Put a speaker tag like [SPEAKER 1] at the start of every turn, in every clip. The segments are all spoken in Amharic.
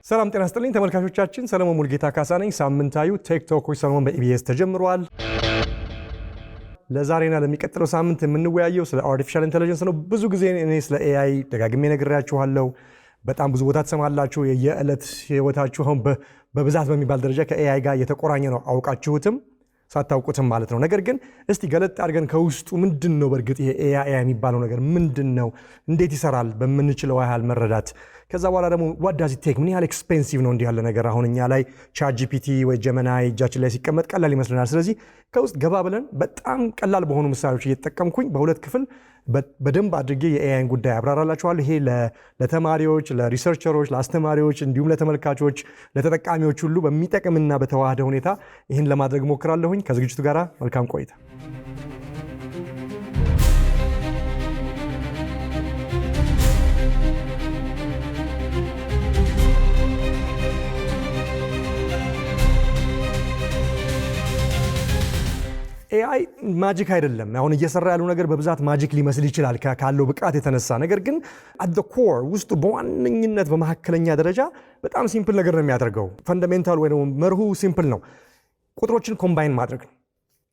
[SPEAKER 1] ሰላም ጤና ስጥልኝ ተመልካቾቻችን፣ ሰለሞን ሙልጌታ ካሳ ነኝ። ሳምንታዊ Tech Talk with ሰለሞን በኢቢኤስ ተጀምሯል። ለዛሬና ለሚቀጥለው ሳምንት የምንወያየው ስለ artificial intelligence ነው። ብዙ ጊዜ እኔ ስለ AI ደጋግሜ ነግሬያችኋለሁ። በጣም ብዙ ቦታ ትሰማላችሁ። የየዕለት ህይወታችሁ አሁን በብዛት በሚባል ደረጃ ከ AI ጋር የተቆራኘ ነው፣ አውቃችሁትም ሳታውቁትም ማለት ነው። ነገር ግን እስቲ ገለጥ አድርገን ከውስጡ ምንድን ነው በእርግጥ ይሄ AI የሚባለው ነገር ምንድን ነው፣ እንዴት ይሰራል በምንችለው ያህል መረዳት፣ ከዛ በኋላ ደግሞ what does it take፣ ምን ያህል expensive ነው እንዲህ ያለ ነገር። አሁን እኛ ላይ ChatGPT ወይ Gemini እጃችን ላይ ሲቀመጥ ቀላል ይመስለናል። ስለዚህ ከውስጥ ገባ ብለን በጣም ቀላል በሆኑ ምሳሌዎች እየተጠቀምኩኝ በሁለት ክፍል በደንብ አድርጌ የ AI ን ጉዳይ አብራራላችኋለሁ። ይሄ ለተማሪዎች፣ ለ researcher ኦች፣ ለአስተማሪዎች እንዲሁም ለተመልካቾች፣ ለተጠቃሚዎች ሁሉ በሚጠቅምና በተዋህደ ሁኔታ ይህን ለማድረግ እሞክራለሁኝ። ከዝግጅቱ ጋር መልካም ቆይታ። AI magic አይደለም። አሁን እየሰራ ያለው ነገር በብዛት magic ሊመስል ይችላል ካለው ብቃት የተነሳ። ነገር ግን at the core ውስጡ በዋነኝነት በመካከለኛ ደረጃ በጣም simple ነገር ነው የሚያደርገው። Fundamental ወይ ደግሞ መርሁ simple ነው። ቁጥሮችን combine ማድረግ ነው።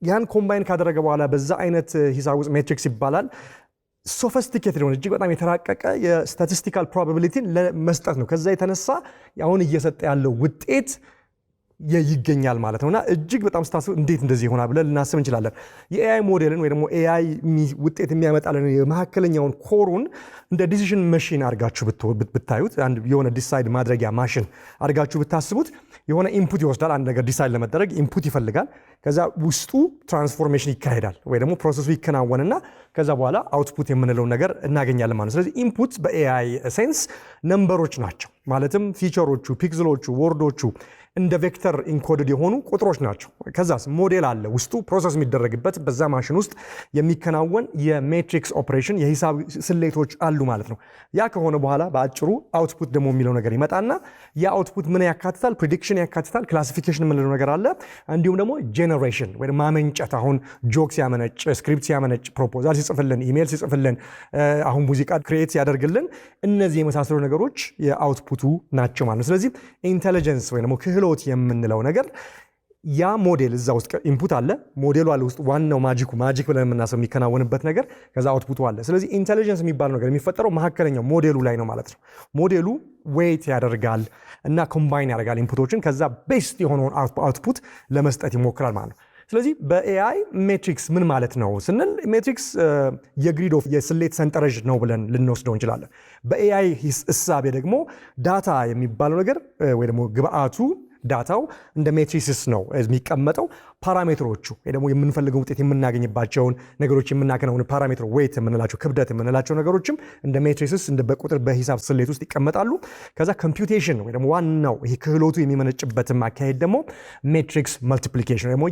[SPEAKER 1] ያን combine ካደረገ በኋላ በዛ አይነት ሂሳብ ውስጥ matrix ይባላል። Sophisticated የሆነ እጅግ በጣም የተራቀቀ የ statistical probability ን ለመስጠት ነው። ከዛ የተነሳ አሁን እየሰጠ ያለው ውጤት ይገኛል ማለት ነው። እና እጅግ በጣም ስታስብ እንዴት እንደዚህ ይሆናል ብለን ልናስብ እንችላለን። የ AI ሞዴልን ወይ ደግሞ AI ውጤት የሚያመጣልን የመካከለኛውን core ኡን እንደ decision machine አድርጋችሁ ብታዩት፣ አንድ የሆነ decide ማድረጊያ ማሽን አድርጋችሁ ብታስቡት፣ የሆነ input ይወስዳል። አንድ ነገር decide ለመደረግ input ይፈልጋል። ከዛ ውስጡ transformation ይካሄዳል ወይ ደግሞ process ኡ ይከናወንና ከዛ በኋላ output የምንለውን ነገር እናገኛለን ማለት ነው። ስለዚህ input በ AI sense number ኦች ናቸው። ማለትም feature ኦቹ፣ pixel ኦቹ፣ word ኦቹ እንደ vector encoded የሆኑ ቁጥሮች ናቸው። ከዛስ ሞዴል አለ ውስጡ process የሚደረግበት፣ በዛ ማሽን ውስጥ የሚከናወን የ matrix operation የሂሳብ ስሌቶች አሉ ማለት ነው። ያ ከሆነ በኋላ በአጭሩ output ደግሞ የሚለው ነገር ይመጣና ያ output ምን ያካትታል? Prediction ያካትታል። Classification የምንለው ነገር አለ። እንዲሁም ደግሞ generation ወይ ማመንጨት። አሁን joke ሲያመነጭ፣ script ሲያመነጭ፣ proposal ሲጽፍልን፣ ኢሜል ሲጽፍልን፣ አሁን ሙዚቃ create ሲያደርግልን፣ እነዚህ የመሳሰሉ ነገሮች የ output ኡ ናቸው ማለት ነው። ስለዚህ intelligence ወይ ደግሞ ክህሎት የምንለው ነገር ያ ሞዴል እዛ ውስጥ input አለ፣ ሞዴሉ አለ ውስጥ ዋናው magic ኡ magic ብለን የምናስበው የሚከናወንበት ነገር፣ ከዛ output ኡ አለ። ስለዚህ intelligence የሚባለው ነገር የሚፈጠረው መካከለኛው ሞዴሉ ላይ ነው ማለት ነው። ሞዴሉ weight ያደርጋል እና combine ያደርጋል input ኦችን፣ ከዛ best የሆነውን output ለመስጠት ይሞክራል ማለት ነው። ስለዚህ በ AI matrix ምን ማለት ነው ስንል matrix የ grid of የስሌት ሰንጠረዥ ነው ብለን ልንወስደው እንችላለን። በ AI እሳቤ ደግሞ data የሚባለው ነገር ወይ ደግሞ ግብአቱ data ው እንደ matrices ነው የሚቀመጠው። Parameter ኦቹ ወይ ደግሞ የምንፈልገው ውጤት የምናገኝባቸውን ነገሮች የምናከናውን parameter weight የምንላቸው፣ ክብደት የምንላቸው ነገሮችም እንደ matrices እንደ በቁጥር በሂሳብ ስሌት ውስጥ ይቀመጣሉ። ከዛ computation ወይ ደግሞ ዋናው ይሄ ክህሎቱ የሚመነጭበትም አካሄድ ደግሞ matrix multiplication ወይ ደግሞ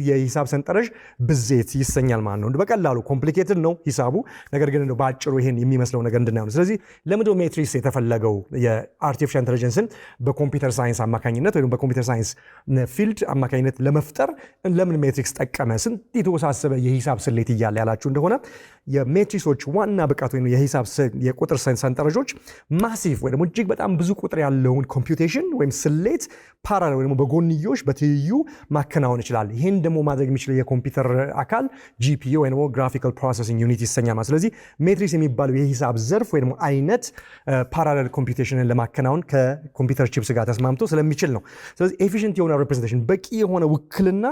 [SPEAKER 1] የሂሳብ ሰንጠረዥ ብዜት ይሰኛል ማለት ነው። በቀላሉ complicated ነው ሂሳቡ፣ ነገር ግን እንደው በአጭሩ ይሄን የሚመስለው ነገር እንድናየው ነው። ስለዚህ ለምንድነው matrix የተፈለገው? የ artificial intelligence ን በ computer science አማካኝነት ወይም በ computer science field አማካኝነት ለመፍጠር ለምን matrix ጠቀመ? ስንት የተወሳሰበ የሂሳብ ስሌት እያለ ያላችሁ እንደሆነ የ matrix ኦች ዋና ብቃት ወይም የሂሳብ የቁጥር ሰንጠረዦች massive ወይ ደግሞ እጅግ በጣም ብዙ ቁጥር ያለውን computation ወይም ስሌት parallel ወይ ደግሞ በጎንዮሽ በትይዩ ማከናወን ይችላል። ይህን ደግሞ ማድረግ የሚችለው የኮምፒውተር አካል GPU ወይ ደግሞ graphical processing unit ይሰኛል። ስለዚህ matrix የሚባለው የሂሳብ ዘርፍ ወይ ደግሞ አይነት parallel computation ን ለማከናወን ከ computer chips ጋር ተስማምቶ ስለሚችል ነው። ስለዚህ efficient የሆነ representation፣ በቂ የሆነ ውክልና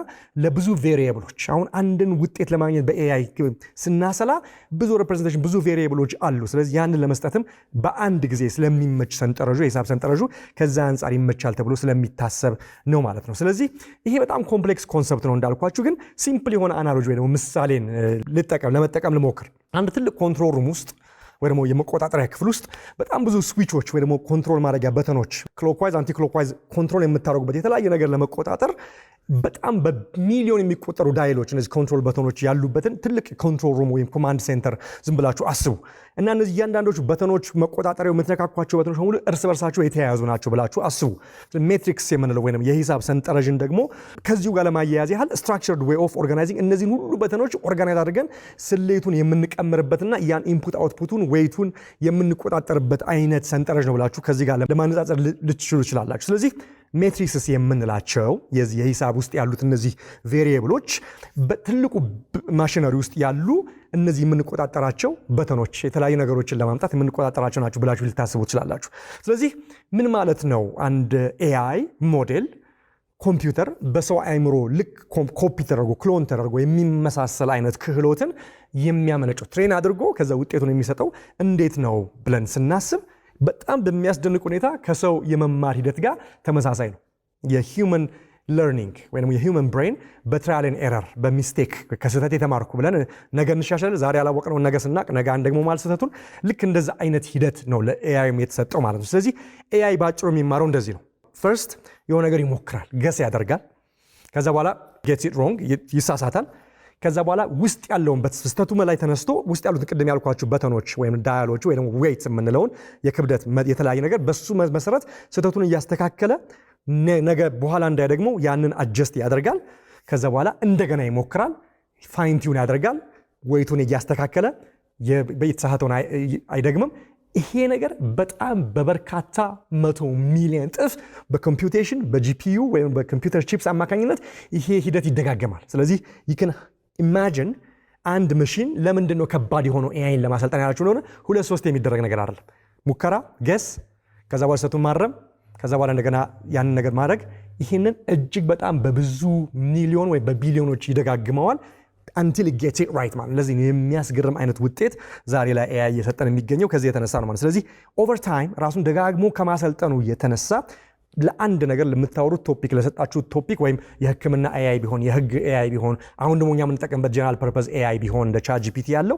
[SPEAKER 1] ለብዙ variable ኦች። አሁን አንድን ውጤት ለማግኘት በ AI ስናሰላ ብዙ representation፣ ብዙ variable ኦች አሉ። ስለዚህ ያንን ለመስጠትም በአንድ ጊዜ ስለሚመች ሰንጠረዡ፣ የሂሳብ ሰንጠረዡ ከዛ አንጻር ይመቻል ተብሎ ስለሚታሰብ ነው ማለት ነው። ስለዚህ ይሄ በጣም complex concept ነው እንዳልኳችሁ፣ ግን simple የሆነ analogy ወይ ደግሞ ምሳሌን ልጠቀም ለመጠቀም ልሞክር። አንድ ትልቅ control room ውስጥ ወይ ደግሞ የመቆጣጠሪያ ክፍል ውስጥ በጣም ብዙ switch ኦች ወይ ደግሞ control ማድረጊያ button ኦች፣ clockwise፣ anticlockwise control የምታደርጉበት የተለያየ ነገር ለመቆጣጠር በጣም በሚሊዮን የሚቆጠሩ dial ኦች፣ እነዚህ control button ኦች ያሉበትን ትልቅ control room ወይም command center ዝም ብላችሁ አስቡ እና እነዚህ እያንዳንዶቹ button ኦች፣ መቆጣጠሪያው የምትነካኳቸው button ኦች በሙሉ እርስ በርሳቸው የተያያዙ ናቸው ብላችሁ አስቡ። Matrix የምንለው ወይም የሂሳብ ሰንጠረዥን ደግሞ ከዚሁ ጋር ለማያያዝ ያህል structured way of organizing እነዚህን ሁሉ button ኦች organize አድርገን ስሌቱን የምንቀምርበትና ያን input output ኡን weight ኡን የምንቆጣጠርበት አይነት ሰንጠረዥ ነው ብላችሁ ከዚህ ጋር ለማነጻጸር ልትችሉ ትችላላችሁ። ስለዚህ metrics የምንላቸው የዚህ የሂሳብ ውስጥ ያሉት እነዚህ variable ኦች በትልቁ ማሽነሪ ውስጥ ያሉ እነዚህ የምንቆጣጠራቸው button ኦች፣ የተለያዩ ነገሮችን ለማምጣት የምንቆጣጠራቸው ናቸው ብላችሁ ልታስቡ ትችላላችሁ። ስለዚህ ምን ማለት ነው? አንድ AI model ኮምፒውተር በሰው አእምሮ ልክ ኮፒ ተደርጎ፣ clone ተደርጎ የሚመሳሰል አይነት ክህሎትን የሚያመነጨው፣ train አድርጎ ከዛ ውጤቱን የሚሰጠው እንዴት ነው ብለን ስናስብ በጣም በሚያስደንቅ ሁኔታ ከሰው የመማር ሂደት ጋር ተመሳሳይ ነው። የ human learning ወይም የ human brain በ trial and error፣ በ mistake፣ ከስህተት የተማርኩ ብለን ነገ እንሻሻል፣ ዛሬ ያላወቅነውን ነገ ስናቅ ነገ አንደግሞ ማለት ስህተቱን፣ ልክ እንደዛ አይነት ሂደት ነው ለ AI ም የተሰጠው ማለት ነው። ስለዚህ AI በአጭሩ የሚማረው እንደዚህ ነው። First የሆነ ነገር ይሞክራል፣ guess ያደርጋል። ከዛ በኋላ gets it wrong፣ ይሳሳታል። ከዛ በኋላ ውስጥ ያለውን በስህተቱ ላይ ተነስቶ ውስጥ ያሉትን ቅድም ያልኳችሁ button ኦች ወይም dial ኦች ወይም weight የምንለውን የክብደት የተለያየ ነገር በሱ መሰረት ስህተቱን እያስተካከለ ነገ በኋላ እንዳይደግመው ያንን adjust ያደርጋል። ከዛ በኋላ እንደገና ይሞክራል፣ fine tune ያደርጋል፣ weight ኡን እያስተካከለ የተሳሳተውን አይደግምም። ይሄ ነገር በጣም በበርካታ 100 ሚሊዮን እጥፍ በ computation፣ በ GPU ወይም በ computer chips አማካኝነት ይሄ ሂደት ይደጋገማል። ስለዚህ you can imagine አንድ መሽን ለምንድን ነው ከባድ የሆነው AI ን ለማሰልጠን ያላችሁ እንደሆነ ሁለት ሶስት የሚደረግ ነገር አይደለም። ሙከራ፣ guess፣ ከዛ በኋላ ስህተቱን ማረም፣ ከዛ በኋላ እንደገና ያንን ነገር ማድረግ፣ ይህንን እጅግ በጣም በብዙ ሚሊዮን ወይም በቢሊዮኖች ይደጋግመዋል until gets it right ማለት። ለዚህ የሚያስገርም አይነት ውጤት ዛሬ ላይ AI እየሰጠን የሚገኘው ከዚህ የተነሳ ነው ማለት። ስለዚህ over time ራሱን ደጋግሞ ከማሰልጠኑ የተነሳ ለአንድ ነገር ለምታወሩት topic፣ ለሰጣችሁት topic ወይም የሕክምና AI ቢሆን፣ የህግ AI ቢሆን፣ አሁን ደግሞ እኛ የምንጠቀምበት general purpose AI ቢሆን እንደ ChatGPT ያለው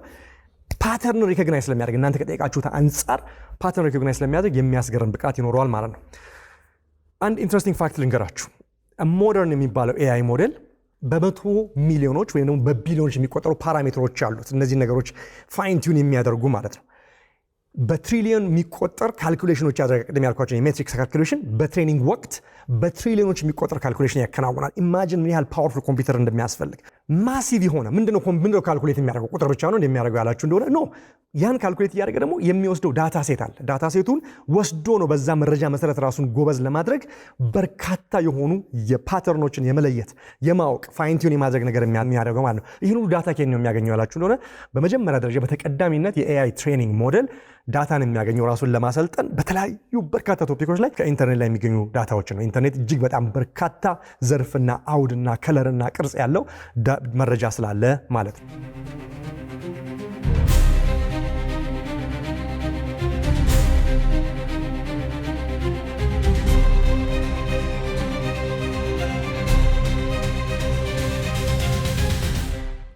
[SPEAKER 1] pattern recognize ስለሚያደርግ፣ እናንተ ከጠየቃችሁት አንጻር pattern recognize ስለሚያደርግ የሚያስገርም ብቃት ይኖረዋል ማለት ነው። አንድ interesting fact ልንገራችሁ። Modern የሚባለው AI model በመቶ ሚሊዮኖች ወይም ደግሞ በቢሊዮኖች የሚቆጠሩ parameter ኦች አሉት። እነዚህ ነገሮች fine tune የሚያደርጉ ማለት ነው። በትሪሊዮን የሚቆጠር calculation ኦች ያደረገ፣ ቅድም ያልኳቸው የ metrics calculation በ training ወቅት በትሪሊዮኖች የሚቆጠር calculation ያከናውናል። Imagine ምን ያህል powerful ኮምፒውተር እንደሚያስፈልግ። Massive የሆነ ምንድነው calculate የሚያደርገው? ቁጥር ብቻ ነው እንደሚያደርገው ያላችሁ እንደሆነ no፣ ያን calculate እያደረገ ደግሞ የሚወስደው data set አለ። Data set ኡን ወስዶ ነው በዛ መረጃ መሰረት ራሱን ጎበዝ ለማድረግ በርካታ የሆኑ የ pattern ኦችን የመለየት፣ የማወቅ፣ fine tune የማድረግ ነገር የሚያደርገው ማለት ነው። ይህን ሁሉ data ከየት ነው የሚያገኘው ያላችሁ እንደሆነ በመጀመሪያ ደረጃ በተቀዳሚነት የ AI training model data ን የሚያገኘው ራሱን ለማሰልጠን በተለያዩ በርካታ topic ኦች ላይ ከኢንተርኔት ላይ የሚገኙ data ዎችን ነው። ኢንተርኔት እጅግ በጣም በርካታ ዘርፍና አውድና color ና ቅርጽ ያለው መረጃ ስላለ ማለት ነው።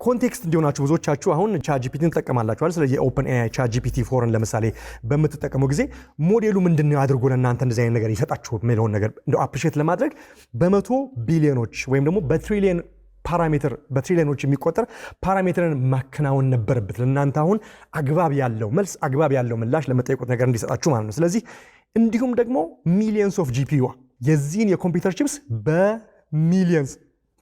[SPEAKER 1] Context እንዲሆናችሁ ብዙዎቻችሁ አሁን ChatGPT ን ትጠቀማላችኋል። ስለዚህ የ OpenAI ChatGPT 4ን ለምሳሌ በምትጠቀሙ ጊዜ ሞዴሉ ምንድን ነው አድርጎ ለእናንተ እንደዚህ አይነት ነገር ይሰጣችሁ የሚለውን ነገር እንደው appreciate ለማድረግ በመቶ ቢሊዮኖች ወይም ደግሞ በትሪሊየን parameter፣ በትሪሊዮኖች የሚቆጠር parameter ን ማከናወን ነበረበት ለእናንተ አሁን አግባብ ያለው መልስ፣ አግባብ ያለው ምላሽ ለምትጠይቁት ነገር እንዲሰጣችሁ ማለት ነው። ስለዚህ እንዲሁም ደግሞ millions of GPU፣ የዚህን የኮምፒውተር ቺፕስ በ millions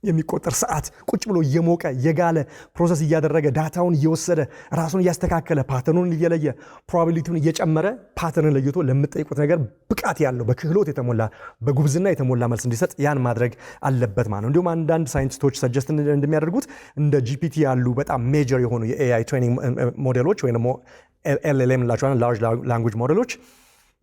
[SPEAKER 1] የሚቆጠር ሰዓት ቁጭ ብሎ እየሞቀ፣ እየጋለ፣ process እያደረገ፣ data ውን እየወሰደ፣ ራሱን እያስተካከለ፣ pattern ኡን እየለየ፣ probability ውን እየጨመረ፣ pattern ን ለይቶ ለምትጠይቁት ነገር ብቃት ያለው፣ በክህሎት የተሞላ፣ በጉብዝና የተሞላ መልስ እንዲሰጥ ያን ማድረግ አለበት ማለት ነው። እንዲሁም አንዳንድ ሳይንቲስቶች suggest እንደሚያደርጉት እንደ GPT ያሉ በጣም major የሆኑ የ AI training ሞዴሎች ወይም ደግሞ LLM እንላቸዋለን፣ large language model ኦች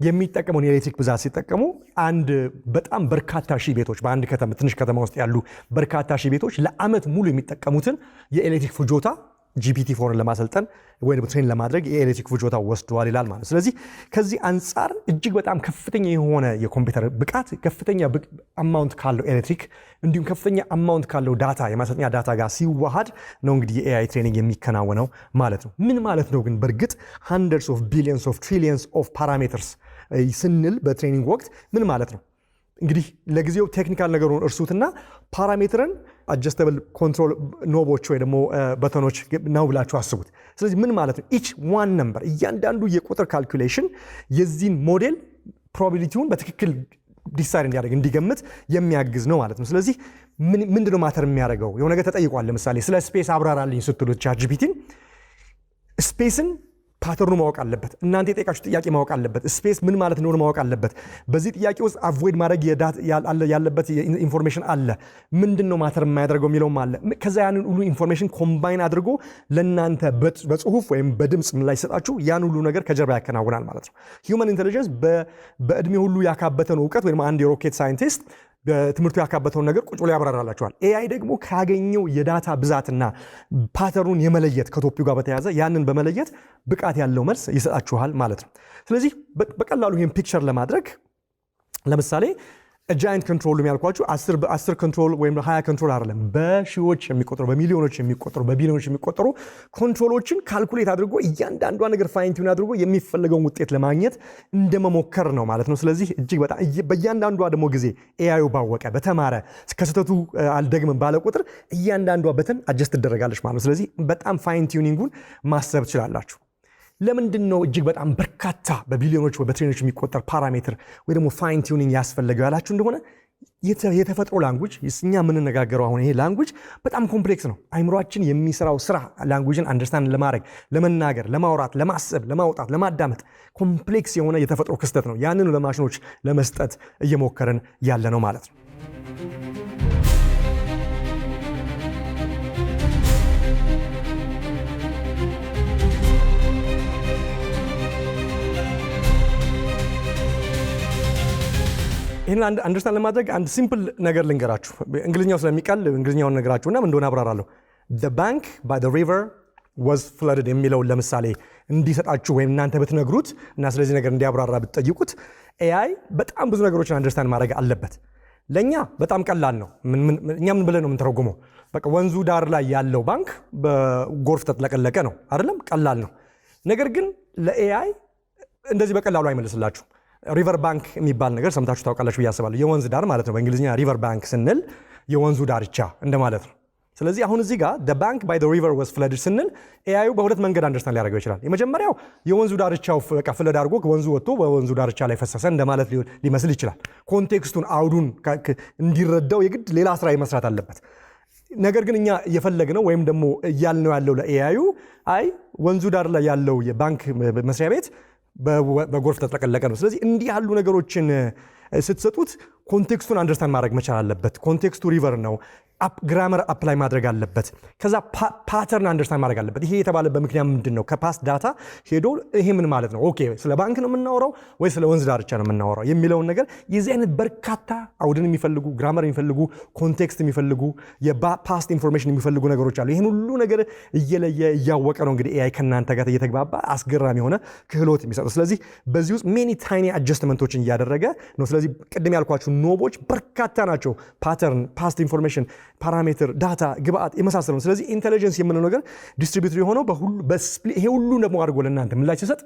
[SPEAKER 1] የሚጠቀመውን የኤሌክትሪክ ብዛት ሲጠቀሙ አንድ በጣም በርካታ ሺህ ቤቶች፣ በአንድ ከተማ፣ ትንሽ ከተማ ውስጥ ያሉ በርካታ ሺህ ቤቶች ለዓመት ሙሉ የሚጠቀሙትን የኤሌክትሪክ ፍጆታ GPT 4ን ለማሰልጠን ወይም train ለማድረግ የኤሌክትሪክ ፍጆታ ወስደዋል ይላል ማለት ነው። ስለዚህ ከዚህ አንጻር እጅግ በጣም ከፍተኛ የሆነ የኮምፒውተር ብቃት ከፍተኛ amount ካለው ኤሌክትሪክ እንዲሁም ከፍተኛ amount ካለው data፣ የማሰልጠኛ data ጋር ሲዋሃድ ነው እንግዲህ የ AI training የሚከናወነው ማለት ነው። ምን ማለት ነው ግን በእርግጥ hundreds of billions of trillions of parameters ስንል በ training ወቅት ምን ማለት ነው? እንግዲህ ለጊዜው technical ነገሩን እርሱትና parameter ን adjustable control knob ኦች ወይ ደግሞ button ኦች ነው ብላችሁ አስቡት። ስለዚህ ምን ማለት ነው? Each one number፣ እያንዳንዱ የቁጥር calculation የዚህን model probability ውን በትክክል decide እንዲያደርግ፣ እንዲገምት የሚያግዝ ነው ማለት ነው። ስለዚህ ምንድነው matter የሚያደርገው? የሆነ ነገር ተጠይቋል። ለምሳሌ ስለ space አብራራልኝ ስትሉት ChatGPT ን space ን Pattern ኑ ማወቅ አለበት። እናንተ የጠየቃችሁ ጥያቄ ማወቅ አለበት። Space ምን ማለት እንደሆነ ማወቅ አለበት። በዚህ ጥያቄ ውስጥ avoid ማድረግ ያለበት information አለ። ምንድን ነው matter የማያደርገው የሚለውም አለ። ከዛ ያንን ሁሉ information combine አድርጎ ለእናንተ በጽሁፍ ወይም በድምፅ ምላሽ ሲሰጣችሁ ያን ሁሉ ነገር ከጀርባ ያከናውናል ማለት ነው። Human intelligence በእድሜ ሁሉ ያካበተን እውቀት ወይም አንድ የ rocket scientist በትምህርቱ ያካበተውን ነገር ቁጭ ብሎ ያብራራላችኋል። AI ደግሞ ካገኘው የ data ብዛትና pattern ኑን የመለየት ከ topic ጋር በተያያዘ ያንን በመለየት ብቃት ያለው መልስ ይሰጣችኋል ማለት ነው። ስለዚህ በቀላሉ ይህን picture ለማድረግ ለምሳሌ giant control ያልኳችሁ 10 control ወይም 20 control አይደለም፣ በሺዎች የሚቆጠሩ፣ በሚሊዮኖች የሚቆጠሩ፣ በቢሊዮኖች የሚቆጠሩ control ኦችን calculate አድርጎ እያንዳንዷ ነገር fine tune አድርጎ የሚፈለገውን ውጤት ለማግኘት እንደመሞከር ነው ማለት ነው። ስለዚህ እጅግ በጣም በእያንዳንዷ ደግሞ ጊዜ AI ዩ ባወቀ፣ በተማረ፣ ከስህተቱ አልደግምም ባለ ቁጥር እያንዳንዷ button adjust ትደረጋለች ማለት ነው። ስለዚህ በጣም fine tuning ኡን ማሰብ ትችላላችሁ። ለምንድን ነው እጅግ በጣም በርካታ በቢሊዮኖች ወይ በትሪሊዮኖች የሚቆጠር parameter ወይ ደግሞ fine tuning ያስፈለገው ያላችሁ እንደሆነ የተፈጥሮ language፣ እኛ የምንነጋገረው አሁን ይሄ language በጣም complex ነው። አይምሯችን የሚሰራው ስራ language ን understand ለማድረግ፣ ለመናገር፣ ለማውራት፣ ለማሰብ፣ ለማውጣት፣ ለማዳመጥ complex የሆነ የተፈጥሮ ክስተት ነው። ያንኑ ለማሽኖች ለመስጠት እየሞከርን ያለ ነው ማለት ነው። ይህንን understand ለማድረግ አንድ simple ነገር ልንገራችሁ። እንግሊዝኛው ስለሚቀል እንግሊዝኛውን ነገራችሁና ምን እንደሆነ አብራራለሁ። "The bank by the river was flooded" የሚለውን ለምሳሌ እንዲሰጣችሁ ወይም እናንተ ብትነግሩት እና ስለዚህ ነገር እንዲያብራራ ብትጠይቁት AI በጣም ብዙ ነገሮችን understand ማድረግ አለበት። ለእኛ በጣም ቀላል ነው። እኛ ምን ብለን ነው የምንተረጉመው? በቃ ወንዙ ዳር ላይ ያለው ባንክ በጎርፍ ተጥለቀለቀ ነው አይደለም? ቀላል ነው። ነገር ግን ለ AI እንደዚህ በቀላሉ አይመልስላችሁም። River bank የሚባል ነገር ሰምታችሁ ታውቃላችሁ ብዬ አስባለሁ። የወንዝ ዳር ማለት ነው። በእንግሊዝኛ river bank ስንል የወንዙ ዳርቻ እንደማለት ነው። ስለዚህ አሁን እዚህ ጋር "the bank by the river was flooded" ስንል AI ዩ በሁለት መንገድ understand ሊያደርገው ይችላል። የመጀመሪያው የወንዙ ዳርቻው በቃ flood አድርጎ ወንዙ ወጥቶ በወንዙ ዳርቻ ላይ ፈሰሰ እንደማለት ሊመስል ይችላል። Context ኡን፣ አውዱን እንዲረዳው የግድ ሌላ ስራ መስራት አለበት። ነገር ግን እኛ እየፈለግነው ወይም ደግሞ እያልነው ያለው ለ AI ዩ አይ ወንዙ ዳር ላይ ያለው የባንክ መስሪያ ቤት በጎርፍ ተጥለቀለቀ ነው። ስለዚህ እንዲህ ያሉ ነገሮችን ስትሰጡት context ኡን understand ማድረግ መቻል አለበት። Context ኡ river ነው። Grammar apply ማድረግ አለበት። ከዛ pattern understand ማድረግ አለበት። ይሄ የተባለበት ምክንያት ምንድን ነው? ከ past data ሄዶ ይሄ ምን ማለት ነው? Okay፣ ስለ ባንክ ነው የምናወራው ወይ ስለ ወንዝ ዳርቻ ነው የምናወራው የሚለውን ነገር የዚህ አይነት በርካታ አውድን የሚፈልጉ፣ grammar የሚፈልጉ፣ context የሚፈልጉ፣ የ past information የሚፈልጉ ነገሮች አሉ። ይህን ሁሉ ነገር እየለየ እያወቀ ነው እንግዲህ AI ከእናንተ ጋር እየተግባባ አስገራሚ የሆነ ክህሎት የሚሰጠው። ስለዚህ በዚህ ውስጥ many tiny adjustment ኦችን እያደረገ ነው። ስለዚህ ቅድም ያልኳችሁ knob ኦች በርካታ ናቸው። Pattern፣ past information፣ parameter፣ data፣ ግብአት የመሳሰሉ ነው። ስለዚህ intelligence የምንለው ነገር distributed የሆነው ይሄ ሁሉ ደግሞ አድርጎ ለእናንተ ምላሽ ሲሰጥ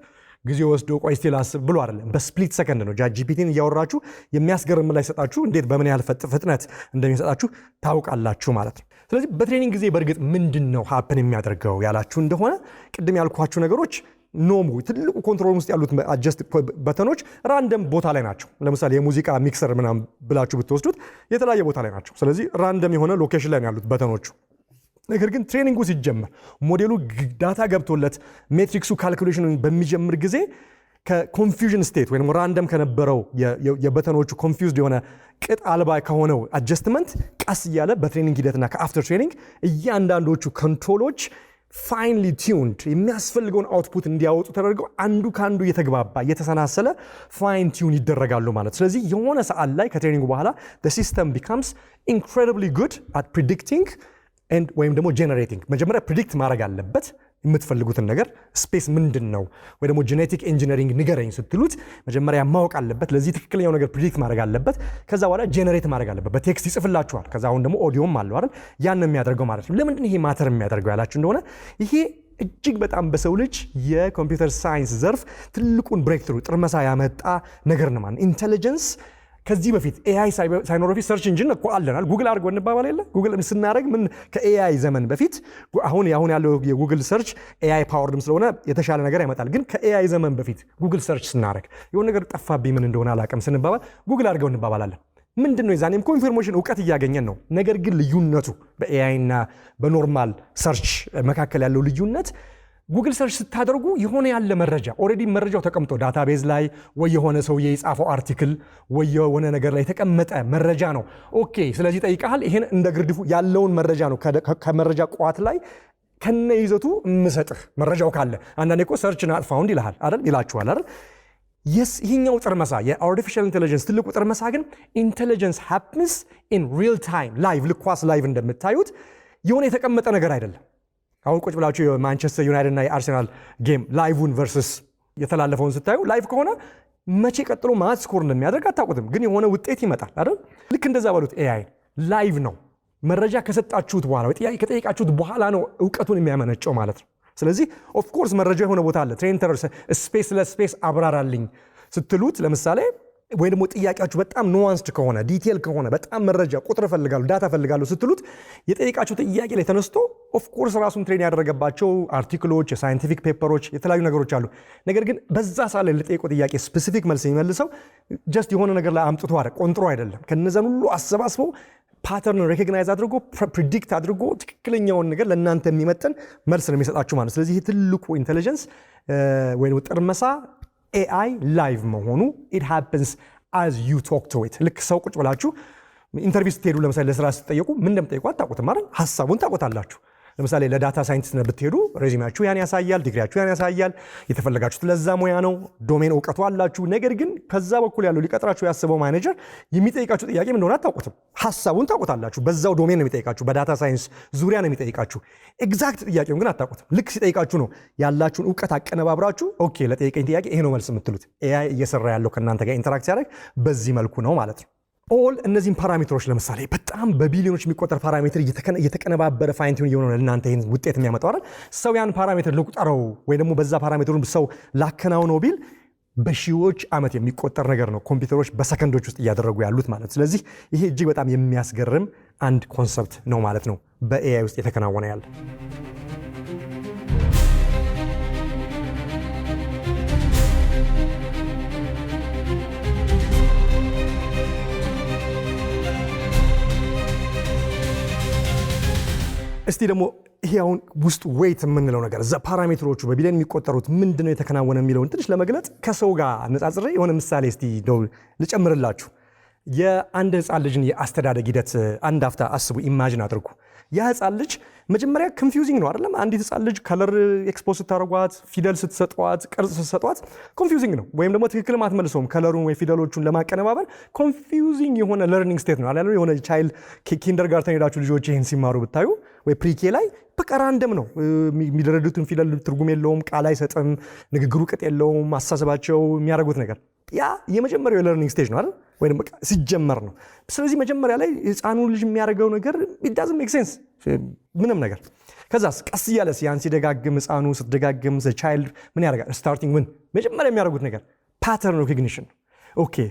[SPEAKER 1] ጊዜ ወስዶ ቆይ እስቲ ላስብ ብሎ አይደለም። በ split second ነው። ChatGPT ን እያወራችሁ የሚያስገርም ምላሽ ሰጣችሁ እንዴት በምን ያህል ፍጥነት እንደሚሰጣችሁ ታውቃላችሁ ማለት ነው። ስለዚህ በ training ጊዜ በእርግጥ ምንድን ነው happen የሚያደርገው ያላችሁ እንደሆነ ቅድም ያልኳችሁ ነገሮች knob ኡ ትልቁ control ውስጥ ያሉት adjust button ኦች random ቦታ ላይ ናቸው። ለምሳሌ የሙዚቃ mixer ምናምን ብላችሁ ብትወስዱት የተለያየ ቦታ ላይ ናቸው። ስለዚህ random የሆነ location ላይ ነው ያሉት button ኦቹ። ነገር ግን training ኡ ሲጀመር ሞዴሉ data ገብቶለት metrics ኡ calculation በሚጀምር ጊዜ ከ confusion state ወይም random ከነበረው የ button ኦቹ confused የሆነ ቅጥ አልባ ከሆነው adjustment ቀስ እያለ በ training ሂደትና ከ after training እያንዳንዶቹ control ኦች finely tuned የሚያስፈልገውን output እንዲያወጡ ተደርገው አንዱ ከአንዱ እየተግባባ እየተሰናሰለ fine tune ይደረጋሉ ማለት። ስለዚህ የሆነ ሰዓት ላይ ከ training በኋላ system becomes incredibly good at predicting ወይም ደግሞ generating። መጀመሪያ predict ማድረግ አለበት የምትፈልጉትን ነገር። Space ምንድን ነው ወይ ደግሞ genetic engineering ንገረኝ ስትሉት መጀመሪያ ማወቅ አለበት። ለዚህ ትክክለኛው ነገር predict ማድረግ አለበት። ከዛ በኋላ generate ማድረግ አለበት። በ text ይጽፍላችኋል። ከዛ አሁን ደግሞ ኦዲዮም አለው አይደል? ያን ነው የሚያደርገው ማለት ነው። ለምንድን ይሄ matter የሚያደርገው ያላችሁ እንደሆነ ይሄ እጅግ በጣም በሰው ልጅ የ computer science ዘርፍ ትልቁን breakthrough፣ ጥርመሳ ያመጣ ነገር ነው ማለት። Intelligence ከዚህ በፊት AI ሳይኖር በፊት search engine እኮ አለናል። ጉግል አድርጎ እንባባል የለ? ጉግል ስናደርግ ምን ከ AI ዘመን በፊት አሁን ያለው የ Google search AI powered ም ስለሆነ የተሻለ ነገር ያመጣል። ግን ከ AI ዘመን በፊት Google search ስናደርግ የሆነ ነገር ጠፋብኝ፣ ምን እንደሆነ አላውቅም ስንባባል ጉግል አድርገው እንባባላለን። ምንድን ነው? የዛኔም እኮ information እውቀት እያገኘን ነው። ነገር ግን ልዩነቱ በ AI እና በ normal search መካከል ያለው ልዩነት Google search ስታደርጉ የሆነ ያለ መረጃ already መረጃው ተቀምጦ database ላይ ወይ የሆነ ሰውዬ የጻፈው article ወይ የሆነ ነገር ላይ የተቀመጠ መረጃ ነው። Okay፣ ስለዚህ ጠይቀሃል። ይሄን እንደ ግርድፉ ያለውን መረጃ ነው ከመረጃ ቋት ላይ ከነ ይዘቱ የምሰጥህ መረጃው ካለ። አንዳንዴ እኮ search not found ይልሃል አይደል? ይላችኋል አይደል? Yes፣ ይህኛው ጥርመሳ የ artificial intelligence ትልቁ ጥርመሳ ግን intelligence happens in real time፣ live፣ ልክ ኳስ live እንደምታዩት የሆነ የተቀመጠ ነገር አይደለም። አሁን ቁጭ ብላችሁ የማንቸስተር ዩናይትድ እና የአርሴናል game live ን versus የተላለፈውን ስታዩ live ከሆነ መቼ ቀጥሎ ማን score እንደሚያደርግ አታውቁትም፣ ግን የሆነ ውጤት ይመጣል አይደል? ልክ እንደዛ በሉት። AI live ነው። መረጃ ከሰጣችሁት በኋላ ወይ ጥያቄ ከጠየቃችሁት በኋላ ነው እውቀቱን የሚያመነጨው ማለት ነው። ስለዚህ of course መረጃ የሆነ ቦታ አለ። Train space ለ space አብራራልኝ ስትሉት ለምሳሌ፣ ወይ ደግሞ ጥያቄያችሁ በጣም nuanced ከሆነ፣ detail ከሆነ፣ በጣም መረጃ ቁጥር እፈልጋለሁ፣ data እፈልጋለሁ ስትሉት የጠየቃችሁ ጥያቄ ላይ ተነስቶ of course ራሱን train ያደረገባቸው article ኦች፣ የ scientific paper ኦች፣ የተለያዩ ነገሮች አሉ። ነገር ግን በዛ ሰዓት ላይ ለጠየቀው ጥያቄ specific መልስ የሚመልሰው just የሆነ ነገር ላይ አምጥቶ ቆንጥሮ አይደለም። ከነዛን ሁሉ አሰባስበው pattern recognize አድርጎ፣ predict አድርጎ ትክክለኛውን ነገር ለእናንተ የሚመጥን መልስ ነው የሚሰጣችሁ ማለት ነው። ስለዚህ ይህ ትልቁ intelligence ወይም ጥርመሳ AI live መሆኑ፣ it happens as you talk to it። ልክ ሰው ቁጭ ብላችሁ interview ስትሄዱ ለምሳሌ ለስራ ስትጠየቁ ምን እንደምጠይቁ አታውቁትም አይደል? ሀሳቡን ታውቁታላችሁ። ለምሳሌ ለ data scientist ብትሄዱ resume ያችሁ ያን ያሳያል፣ ዲግሪያችሁ ያን ያሳያል። የተፈለጋችሁት ለዛ ሙያ ነው፣ domain እውቀቱ አላችሁ። ነገር ግን ከዛ በኩል ያለው ሊቀጥራችሁ ያስበው ማኔጀር የሚጠይቃችሁ ጥያቄ ምን እንደሆነ አታውቁትም። ሀሳቡን ታውቁታላችሁ። በዛው domain ነው የሚጠይቃችሁ፣ በ data science ዙሪያ ነው የሚጠይቃችሁ። Exact ጥያቄውን ግን አታውቁትም። ልክ ሲጠይቃችሁ ነው ያላችሁን እውቀት አቀነባብራችሁ okay ለጠየቀኝ ጥያቄ ይሄ ነው መልስ የምትሉት። AI እየሰራ ያለው ከእናንተ ጋር interact ሲያደርግ በዚህ መልኩ ነው ማለት ነው። All እነዚህን parameter ኦች ለምሳሌ በጣም በቢሊዮኖች የሚቆጠር parameter እየተቀነባበረ fine tune እየሆነ ነው ለእናንተ ይህን ውጤት የሚያመጣው አይደል? ሰው ያን parameter ልቁጠረው ወይ ደግሞ በዛ parameter ኡን ሰው ላከናውነው ቢል በሺዎች ዓመት የሚቆጠር ነገር ነው ኮምፒውተሮች በሰከንዶች ውስጥ እያደረጉ ያሉት ማለት ነው። ስለዚህ ይሄ እጅግ በጣም የሚያስገርም አንድ concept ነው ማለት ነው በ AI ውስጥ የተከናወነ ያለ። እስቲ ደግሞ ይሄ አሁን ውስጥ weight የምንለው ነገር እዛ parameter ኦቹ በቢሊዮን የሚቆጠሩት ምንድነው የተከናወነ የሚለውን ትንሽ ለመግለጽ ከሰው ጋር አነጻጽሬ የሆነ ምሳሌ እስቲ እንደው ልጨምርላችሁ። የአንድ ህፃን ልጅን የአስተዳደግ ሂደት አንድ አፍታ አስቡ፣ imagine አድርጉ። ያ ህፃን ልጅ መጀመሪያ confusing ነው አይደለም? አንዲት ህፃን ልጅ color expose ስታደርጓት፣ ፊደል ስትሰጧት፣ ቅርጽ ስትሰጧት confusing ነው፣ ወይም ደግሞ ትክክልም አትመልሰውም። Color ኡን ወይ ፊደሎቹን ለማቀነባበር confusing የሆነ learning state ነው አይደል? የሆነ child kindergarten ሄዳችሁ ልጆች ይህን ሲማሩ ብታዩ ወይ pre-K ላይ በቃ random ነው የሚደረዱትን ፊደል ትርጉም የለውም፣ ቃል አይሰጥም፣ ንግግሩ ቅጥ የለውም፣ አስተሳሰባቸው የሚያደርጉት ነገር ያ የመጀመሪያው የ learning stage ነው አይደል? ወይም በቃ ሲጀመር ነው። ስለዚህ መጀመሪያ ላይ ህፃኑ ልጅ የሚያደርገው ነገር it doesn't make sense ምንም ነገር። ከዛስ ቀስ እያለ ያን ሲደጋግም፣ ህፃኑ ስትደጋግም child ምን ያደርጋል? Starting ምን መጀመሪያ የሚያደርጉት ነገር pattern recognition። Okay፣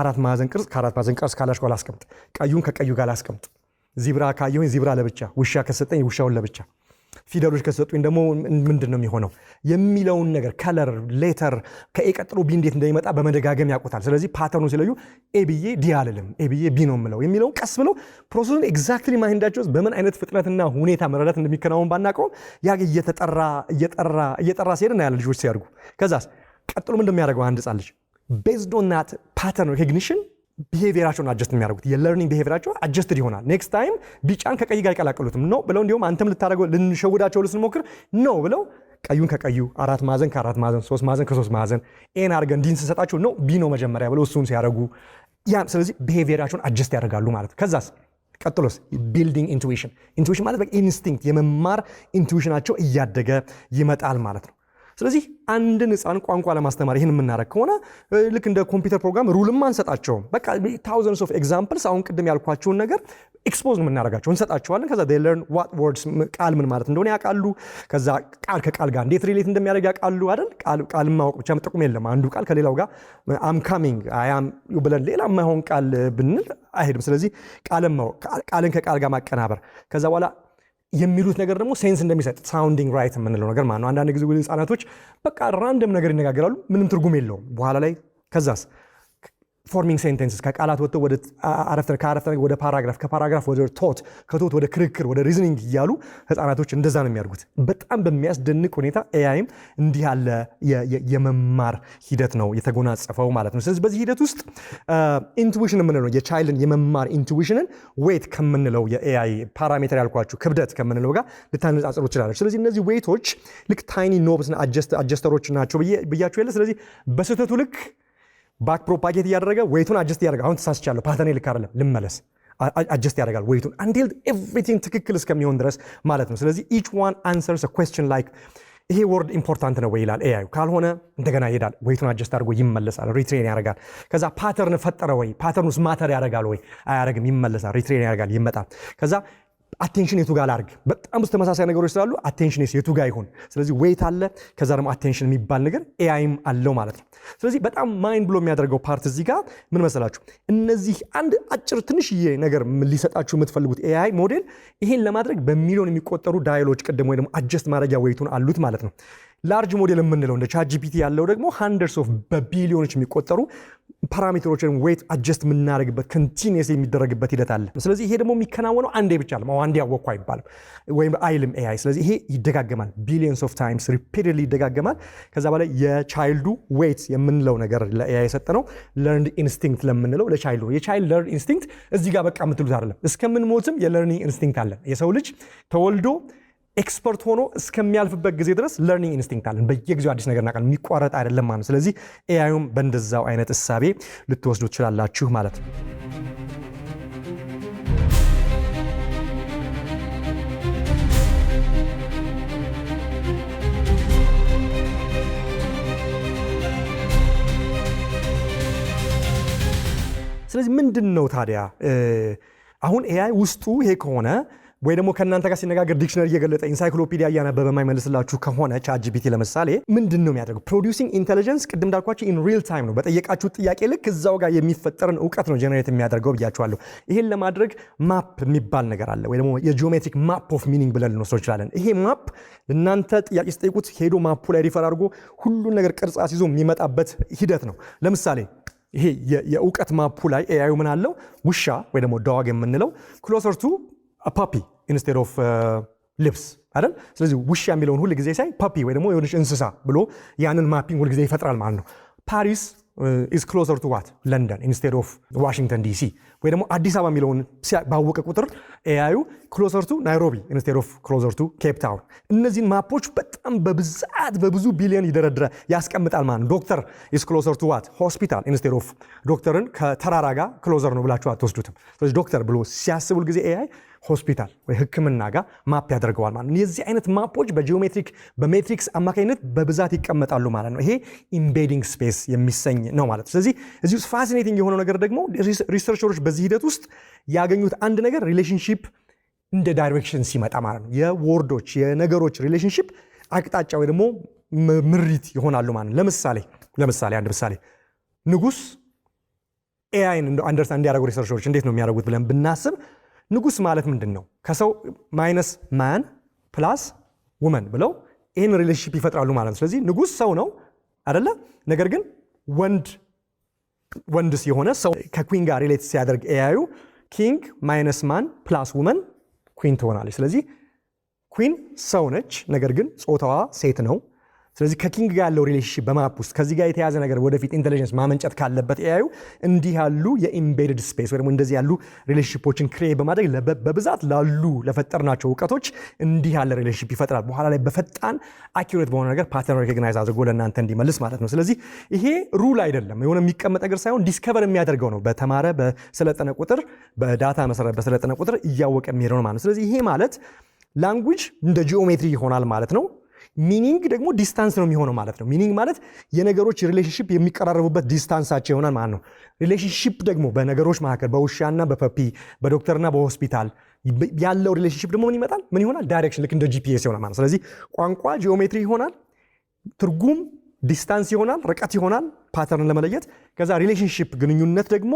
[SPEAKER 1] አራት ማዕዘን ቅርጽ ከአራት ማዕዘን ቅርጽ ካላሽ ጋር ላስቀምጥ፣ ቀዩን ከቀዩ ጋር ላስቀምጥ፣ zebra ካየሁኝ zebra ለብቻ፣ ውሻ ከሰጠኝ ውሻውን ለብቻ፣ ፊደሎች ከሰጡኝ ደግሞ ምንድን ነው የሚሆነው የሚለውን ነገር፣ color፣ letter ከ A ቀጥሎ B እንዴት እንደሚመጣ በመደጋገም ያውቁታል። ስለዚህ pattern ኡ ሲለዩ A ብዬ D አልልም፣ A ብዬ B ነው የምለው የሚለውን ቀስ ብለው process ኡን exactly mind ኣቸው ውስጥ በምን አይነት ፍጥነትና ሁኔታ መረዳት እንደሚከናወን ባናውቀውም ያ እየተጠራ እየጠራ እየጠራ ሲሄድ እናያለን ልጆች ሲያድጉ። ከዛስ ቀጥሎ ምን እንደሚያደርገው አንድ ህፃን ልጅ based on that pattern recognition behavior ኣቸውን adjust የሚያደርጉት የ learning behavior ኣቸው adjusted ይሆናል። Next time ቢጫን ከቀይ ጋር አይቀላቀሉትም። No ብለው እንዲሁም አንተም ልታደርገው ልንሸውዳቸው ስንሞክር no ብለው ቀዩን ከቀዩ፣ አራት ማዕዘን ከአራት ማዕዘን፣ ሶስት ማዕዘን ከሶስት ማዕዘን፣ A ን አድርገን D ን ስንሰጣቸው no B ነው መጀመሪያ ብለው እሱን ሲያደርጉ ያ ስለዚህ behavior ኣቸውን adjust ያደርጋሉ ማለት ነው። ከዛስ ቀጥሎስ building intuition። Intuition ማለት instinct የመማር intuition ኣቸው እያደገ ይመጣል ማለት ነው። ስለዚህ አንድን ህፃን ቋንቋ ለማስተማር ይህን የምናደርግ ከሆነ ልክ እንደ ኮምፒውተር ፕሮግራም rule ም አንሰጣቸውም። በቃ thousands of examples አሁን ቅድም ያልኳቸውን ነገር expose ነው የምናደርጋቸው፣ እንሰጣቸዋለን። ከዛ they learn what words ቃል ምን ማለት እንደሆነ ያውቃሉ። ከዛ ቃል ከቃል ጋር እንዴት relate እንደሚያደርግ ያውቃሉ አይደል? ቃል ማወቅ ብቻ ጥቅም የለም። አንዱ ቃል ከሌላው ጋር I'm coming I am ብለን ሌላ የማይሆን ቃል ብንል አይሄድም። ስለዚህ ቃልን ማወቅ፣ ቃልን ከቃል ጋር ማቀናበር፣ ከዛ በኋላ የሚሉት ነገር ደግሞ sense እንደሚሰጥ sounding right የምንለው ነገር ማለት ነው። አንዳንድ ጊዜ ህጻናቶች በቃ random ነገር ይነጋገራሉ፣ ምንም ትርጉም የለውም በኋላ ላይ። ከዛስ Forming sentences፣ ከቃላት ወጥተው ወደ አረፍተ፣ ከአረፍተ ነገር ወደ paragraph፣ ከ paragraph ወደ thought፣ ከ thought ወደ ክርክር፣ ወደ reasoning እያሉ ህፃናቶች እንደዛ ነው የሚያድጉት። በጣም በሚያስደንቅ ሁኔታ AI ም እንዲህ ያለ የመማር ሂደት ነው የተጎናጸፈው ማለት ነው። ስለዚህ በዚህ ሂደት ውስጥ intuition የምንለው የ child ን የመማር intuition ን weight ከምንለው የ AI parameter ያልኳችሁ ክብደት ከምንለው ጋር ልታነጻጽሩ ትችላላችሁ። ስለዚህ እነዚህ weight ኦች ልክ tiny knobs adjuster ኦች ናቸው ብያችሁ የለ። ስለዚህ በስህተቱ ልክ back propagate እያደረገ weight ኡን adjust እያደረገ፣ አሁን ተሳስቻለሁ፣ pattern ኤ ልክ አይደለም፣ ልመለስ፣ adjust ያደርጋል weight ኡን until everything ትክክል እስከሚሆን ድረስ ማለት ነው። ስለዚህ each one answers question like ይሄ word important ነው ወይ ይላል AI ዩ። ካልሆነ እንደገና ይሄዳል፣ weight ኡን adjust አድርጎ ይመለሳል፣ retrain ያደርጋል። ከዛ pattern ፈጠረ ወይ፣ pattern ኡስ matter ያደርጋል ወይ? አያደርግም፣ ይመለሳል፣ retrain ያደርጋል፣ ይመጣል። ከዛ attention የቱ ጋር ላርግ? በጣም ብዙ ተመሳሳይ ነገሮች ስላሉ attention የቱ ጋር ይሁን? ስለዚህ weight አለ፣ ከዛ ደግሞ attention የሚባል ነገር AI ም አለው ማለት ነው። ስለዚህ በጣም mind blow የሚያደርገው part እዚህ ጋር ምን መሰላችሁ? እነዚህ አንድ አጭር ትንሽዬ ነገር ሊሰጣችሁ የምትፈልጉት AI model ይሄን ለማድረግ በሚሊዮን የሚቆጠሩ dial ኦች ቅድም ወይ ደግሞ adjust ማድረጊያ weight ኡን አሉት ማለት ነው። Large model የምንለው እንደ ChatGPT ያለው ደግሞ hundreds of በቢሊዮኖች የሚቆጠሩ parameter ኦችን weight adjust የምናደርግበት continuous የሚደረግበት ሂደት አለ። ስለዚህ ይሄ ደግሞ የሚከናወነው አንዴ ብቻ አይደለም። አንዴ ያወቅኩ አይባልም ወይም አይልም AI። ስለዚህ ይሄ ይደጋገማል፣ billions of times repeatedly ይደጋገማል። ከዛ በላይ የ child ኡ weight የምንለው ነገር ለ AI የሰጠነው learned instinct ለምንለው ለ child ኡ የ child learned instinct እዚህ ጋር በቃ የምትሉት አይደለም። እስከምንሞትም የ learning instinct አለን። የሰው ልጅ ተወልዶ expert ሆኖ እስከሚያልፍበት ጊዜ ድረስ learning instinct አለን። በየጊዜው አዲስ ነገር እናውቃለን። የሚቋረጥ አይደለም ማለት ነው። ስለዚህ AI ዩም በእንደዛው አይነት እሳቤ ልትወስዱ ትችላላችሁ ማለት ነው። ስለዚህ ምንድን ነው ታዲያ አሁን AI ውስጡ ይሄ ከሆነ ወይ ደግሞ ከእናንተ ጋር ሲነጋገር dictionary እየገለጠ፣ ኢንሳይክሎፒዲያ እያነበበ የማይመልስላችሁ ከሆነ ChatGPT ለምሳሌ ምንድን ነው የሚያደርገው? Producing intelligence ቅድም እንዳልኳችሁ in real time ነው። በጠየቃችሁት ጥያቄ ልክ እዛው ጋር የሚፈጠርን እውቀት ነው generate የሚያደርገው ብያችኋለሁ። ይሄን ለማድረግ map የሚባል ነገር አለ፣ ወይ ደግሞ የ geometric map of meaning ብለን ልንወስደው እንችላለን። ይሄ map እናንተ ጥያቄ ስትጠይቁት ሄዶ map ኡ ላይ refer አድርጎ ሁሉን ነገር ቅርጽ አስይዞ የሚመጣበት ሂደት ነው። ለምሳሌ ይሄ የእውቀት map ኡ ላይ AI ዩ ምን አለው? ውሻ ወይ ደግሞ dog የምንለው closer to puppy instead of ልብስ አይደል? ስለዚህ ውሻ የሚለውን ሁል ጊዜ ሳይ puppy ወይ ደግሞ የሆነች እንስሳ ብሎ ያንን mapping ሁል ጊዜ ይፈጥራል ማለት ነው። Paris is closer to what? London instead of Washington DC። ወይ ደግሞ አዲስ አበባ የሚለውን ባወቀ ቁጥር AI ዩ closer to Nairobi instead of closer to Cape Town። እነዚህን map ኦች በጣም በብዛት በብዙ ቢሊዮን ይደረድረ ያስቀምጣል ማለት ነው። Doctor is closer to what? Hospital instead of ዶክተርን ከተራራ ጋር closer ነው ብላችሁ አትወስዱትም። ስለዚህ ዶክተር ብሎ ሲያስብ ሁል ጊዜ AI ሆስፒታል ወይ ሕክምና ጋር map ያደርገዋል ማለት ነው። የዚህ አይነት map ኦች በ geometric በ matrix አማካኝነት በብዛት ይቀመጣሉ ማለት ነው። ይሄ embedding space የሚሰኝ ነው ማለት ነው። ስለዚህ እዚህ ውስጥ fascinating የሆነው ነገር ደግሞ researcher ኦች በዚህ ሂደት ውስጥ ያገኙት አንድ ነገር relationship እንደ direction ሲመጣ ማለት ነው። የ word ኦች የነገሮች relationship አቅጣጫ ወይ ደግሞ ምሪት ይሆናሉ ማለት ነው። ለምሳሌ አንድ ምሳሌ ንጉስ AI ን understand እንዲያደርጉ researcher ኦች እንዴት ነው የሚያደርጉት ብለን ብናስብ ንጉስ ማለት ምንድን ነው? ከሰው minus man plus woman ብለው ይህን relationship ይፈጥራሉ ማለት ነው። ስለዚህ ንጉስ ሰው ነው አደለ? ነገር ግን ወንድ ወንድስ የሆነ ሰው ከ queen ጋር relate ሲያደርግ AI ዩ king minus man plus woman queen ትሆናለች። ስለዚህ queen ሰው ነች፣ ነገር ግን ጾታዋ ሴት ነው። ስለዚህ ከ king ጋር ያለው relationship በ map ውስጥ ከዚህ ጋር የተያዘ ነገር ወደፊት intelligence ማመንጨት ካለበት AI ዩ እንዲህ ያሉ የ embedded space ወይ ደግሞ እንደዚህ ያሉ relationship ኦችን create በማድረግ በብዛት ላሉ ለፈጠርናቸው እውቀቶች እንዲህ ያለ relationship ይፈጥራል። በኋላ ላይ በፈጣን accurate በሆነ ነገር pattern recognize አድርጎ ለእናንተ እንዲመልስ ማለት ነው። ስለዚህ ይሄ rule አይደለም፣ የሆነ የሚቀመጥ ነገር ሳይሆን discover የሚያደርገው ነው። በተማረ በሰለጠነ ቁጥር፣ በ data መሰረት በሰለጠነ ቁጥር እያወቀ የሚሄደው ነው ማለት ነው። ስለዚህ ይሄ ማለት language እንደ ጂኦሜትሪ ይሆናል ማለት ነው። Meaning ደግሞ distance ነው የሚሆነው ማለት ነው። Meaning ማለት የነገሮች relationship የሚቀራረቡበት distance ኣቸው ይሆናል ማለት ነው። Relationship ደግሞ በነገሮች መካከል በውሻና በ puppy፣ በዶክተርና በሆስፒታል ያለው relationship ደግሞ ምን ይመጣል? ምን ይሆናል? Direction ልክ እንደ GPS ይሆናል ማለት ነው። ስለዚህ ቋንቋ ጂኦሜትሪ ይሆናል፣ ትርጉም distance ይሆናል፣ ርቀት ይሆናል pattern ለመለየት። ከዛ relationship ግንኙነት ደግሞ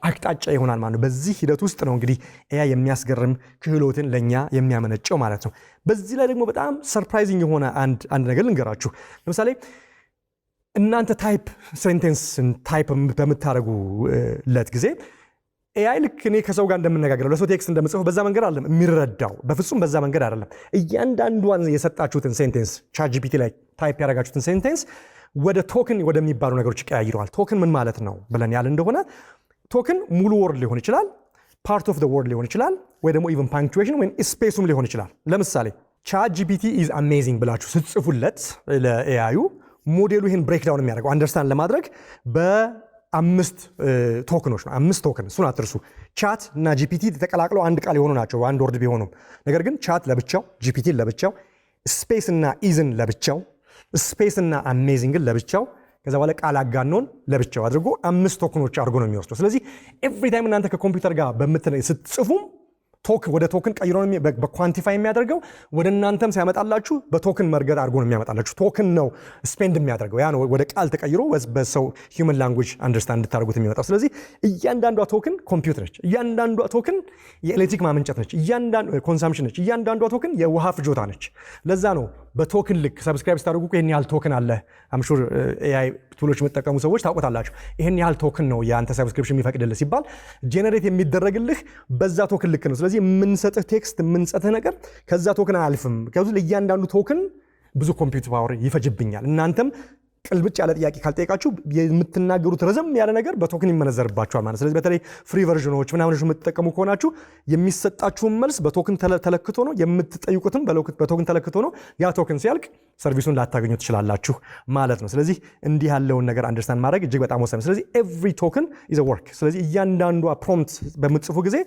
[SPEAKER 1] አቅጣጫ ይሆናል ማለት ነው። በዚህ ሂደት ውስጥ ነው እንግዲህ AI የሚያስገርም ክህሎትን ለእኛ የሚያመነጨው ማለት ነው። በዚህ ላይ ደግሞ በጣም surprising የሆነ አንድ ነገር ልንገራችሁ። ለምሳሌ እናንተ type sentence type በምታደርጉለት ጊዜ AI ልክ እኔ ከሰው ጋር እንደምነጋገረው፣ ለሰው text እንደምጽፈው በዛ መንገድ አይደለም የሚረዳው። በፍጹም በዛ መንገድ አይደለም። እያንዳንዷን የሰጣችሁትን sentence፣ ChatGPT ላይ type ያደረጋችሁትን sentence ወደ token ወደሚባሉ ነገሮች ይቀያይረዋል። Token ምን ማለት ነው ብለን ያል እንደሆነ token ሙሉ word ሊሆን ይችላል፣ part of word ሊሆን ይችላል፣ ወይ ደግሞ even punctuation ወይም space ኡም ሊሆን ይችላል። ለምሳሌ "ChatGPT is amazing" ብላችሁ ስትጽፉለት ለ AI ዩ፣ ሞዴሉ ይህን breakdown የሚያደርገው understand ለማድረግ በአምስት token ኖች ነው። አምስት token፣ እሱን አትርሱ። Chat እና GPT ተቀላቅለው አንድ ቃል የሆኑ ናቸው፣ አንድ word ቢሆኑም። ነገር ግን chat ለብቻው፣ GPT ን ለብቻው፣ space እና is ን ለብቻው፣ space እና amazing ን ለብቻው፣ ከዛ በኋላ ቃል አጋኖን ለብቻው አድርጎ አምስት token ኖች አድርጎ ነው የሚወስደው። ስለዚህ every time እናንተ ከኮምፒውተር ጋር ስትጽፉም ወደ token ቀይሮ በ quantify የሚያደርገው፣ ወደ እናንተም ሲያመጣላችሁ በ token መርገጥ አድርጎ ነው የሚያመጣላችሁ። Token ነው spend የሚያደርገው፣ ያ ነው ወደ ቃል ተቀይሮ በሰው human language understand እንድታደርጉት የሚመጣው። ስለዚህ እያንዳንዷ token compute ነች። እያንዳንዷ token የኤሌክትሪክ ማመንጨት ነች። Consumption ነች። እያንዳንዷ token የውሃ ፍጆታ ነች። ለዛ ነው በ token ልክ subscribe ስታደርጉ ይህን ያህል token አለ። I'm sure AI tool ኦች የምትጠቀሙ ሰዎች ታውቁታላችሁ። ይህን ያህል token ነው የአንተ subscription የሚፈቅድልህ ሲባል generate የሚደረግልህ በዛ token ልክ ነው። ስለዚህ የምንሰጥህ text፣ የምንሰጥህ ነገር ከዛ token አያልፍም። ምክንያቱም ለእያንዳንዱ token ብዙ compute power ይፈጅብኛል። እናንተም ቅልብጭ ያለ ጥያቄ ካልጠየቃችሁ የምትናገሩት ረዘም ያለ ነገር በ token ይመነዘርባችኋል ማለት። ስለዚህ በተለይ free version ኖች ምናምኖች የምትጠቀሙ ከሆናችሁ የሚሰጣችሁን መልስ በ token ተለክቶ ነው፣ የምትጠይቁትም በ token ተለክቶ ነው። ያ token ሲያልቅ service ኡን ላታገኙ ትችላላችሁ ማለት ነው። ስለዚህ እንዲህ ያለውን ነገር understand ማድረግ እጅግ በጣም ወሳኝ ነው። ስለዚህ every token is work። ስለዚህ እያንዳንዷ prompt በምትጽፉ ጊዜ